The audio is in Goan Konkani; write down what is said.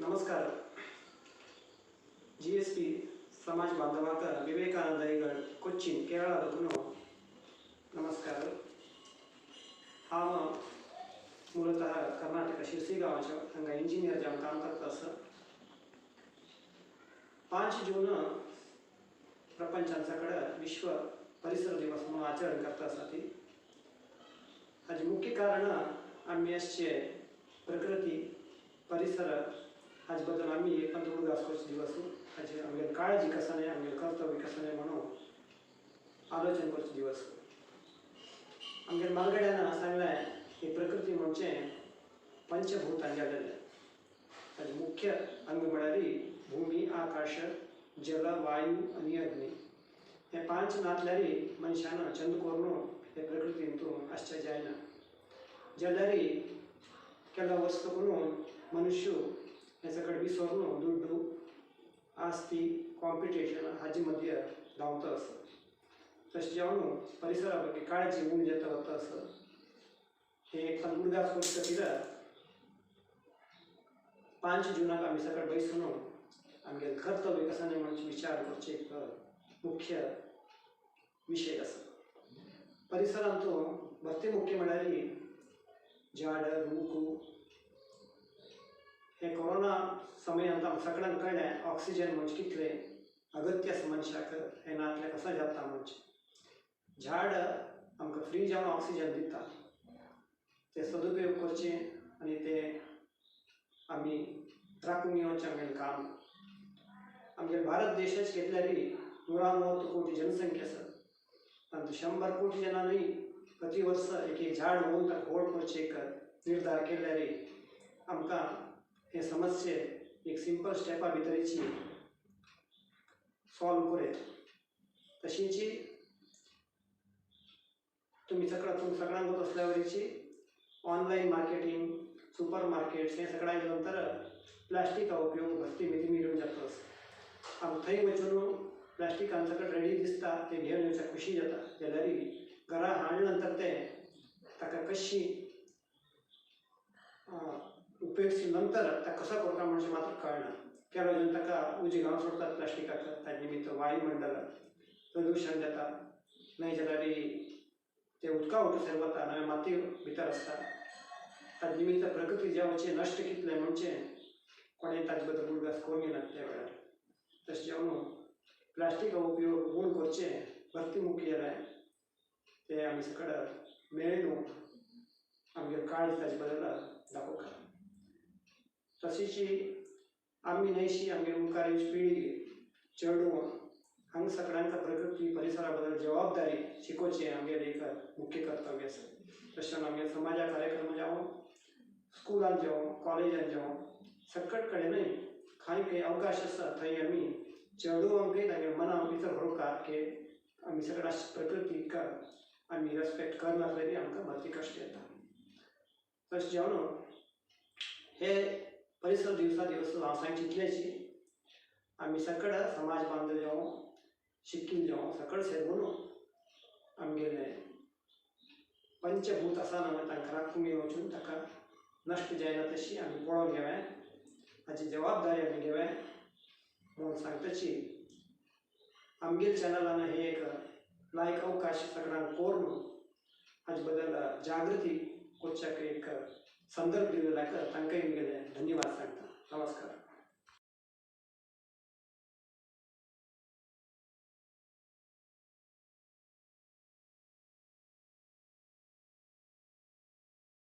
नमस्कार. जी एस पी समाज बांधवाक विवेकानंद ಐಗಳ್ ಕೊಚ್ಚಿನ್ ಕೇರಳದಕ್ಕೂ ನಮಸ್ಕಾರ. हांव ಮೂಲತಃ कर्नाटक शिरसी गांवाचो, हांगा इंजिनियर जावन काम करता आसा. 5 जून प्रपंचांचा कडेन विश्व परिसर दिवस म्हणून आचरण करता आसा. ती हाजें मुख्य कारण आमी आसचे प्रकृती परिसर हाजे बद्दल आमी एक उडगास करचो दिवस. हाजी आमगेली काळजी कसो न्ही, आमगेलें कर्तव्य कसो न्ही म्हणून आलोचन करचो दिवस. आमगेले मालगड्यान सांगलें ही प्रकृती म्हणजे पंचभूतांनी जाल्लें. ताजें मुख्य अंग म्हळ्यार भूमी, आकाश, जल, वायू आनी अग्नी. हे 5 नातल्यार मनशान चंद करून हे प्रकृतींतू आसचें जायना. जाल्यार केला वस्त करून मनुष्य हे सगळें विसरून दुड्डू, आस्ती, कॉम्पिटिशन हाजे मदीं धांवता आसा. तशें जावन परिसरा ಬಗ್ಗೆ काळजी उणी जाता वता आसा. हे एक उडगास करचे खातीर 5 जुनाक आमी सगळे बैसून आमगेलें कर्तव्य कसो न्ही म्हणून विचार करचे एक मुख्य विशय आसा. परिसरांतू भरती मुख्य म्हळ्यार झाड, रूख. हे कोरोना समयांत आमकां सगळ्यांक कळ्ळें ऑक्सिजन म्हणजे कितलें अगत्य आसा मनशाक, हें नातलें कसो जाता म्हणजे. झाड आमकां फ्री जावन ऑक्सिजन दिता, ते सदुपयोग करचे आनी ते आमी राखून घेवचें आमगेलें काम. आमगेले भारत देशाच घेतल्यार 190 कोटी जनसंख्या आसा. आनी 100 कोटी जनांनी प्रति वर्स एक एक झाड रोवन ताका व्हड करचें एक निर्धार केल्यार आमकां हे समस्ये एक सिंपल स्टेपा भितरीची सॉल्व करूं येता. तशींच तुमी सगळ्या तुमकां सगळ्यांक वता असल्या वरीची ऑनलायन मार्केटींग, सुपर मार्केट्स हे सगळ्या आयल्या नंतर प्लास्टिका उपयोग भरती मितीमिरून जाता आसा. आमकां थंय वचून प्लास्टीक आमचे कडेन रेडी दिसता ते घेवन येवच्या खुशी जाता. जाल्यार घरा हाडले नंतर ते ताका कशी उपयोग नंतर ताका कसो करता म्हणजे मात्र कळना. केलो जण ताका उजें घालून सोडतात प्लास्टिकाक, ताजे निमित्त वायुमंडल प्रदूशण जाता. न्हय जाल्यार ते उदका वटेन वता, नव्या माती भितर आसता. ताजे निमित्त प्रकृती जेवचे नश्ट कितलें म्हणजे कोणें ताजे बद्दल उडगास करूंक येना त्या वेळार. तशें जावन प्लास्टिका उपयोग उण करचें भरती मुख्य जालें ते आमी सगळें मेळून आमगेली काळजी ताजे बद्दल दाखोवंक. तशीच आमी न्हयशी आमगे मुखार येवची पिळगी चेडूं हांगा सगळ्यांक प्रकृती परिसरा बद्दल जबाबदारी शिकोवचें आमगेलें एक मुख्य कर्तव्य आसा. तशें आमगे समाजा कार्यक्रम जावं, स्कुलान जावं, कॉलेजान जावं, सगळे कडेन न्हय खंय खंय अवकाश आसा थंय आमी चेडवांकय तांगे मना भितर व्हरूंक की आमी सगळ्या प्रकृतीक आमी रेस्पेक्ट करनासल्यार आमकां भरती कश्ट येता. तशें जावन हे परिसर दिवसा दिवस हांव सांग चिंतल्याची आमी सगळे समाज बांधव जावं, शिकील जावं, सगळे सेगून आमगेले पंचभूत आसा न्हय तांकां राखून वचून ताका नश्ट जायना तशी आमी पळोवन घेवया, हाची जबाबदारी आमी घेवया म्हणून सांगताची. आमगेले चॅनलान हे एक लायक अवकाश सगळ्यांक करून हाजे बद्दल जागृती करच्याक एक संदर्भ दिलेलो तांकां आमगेले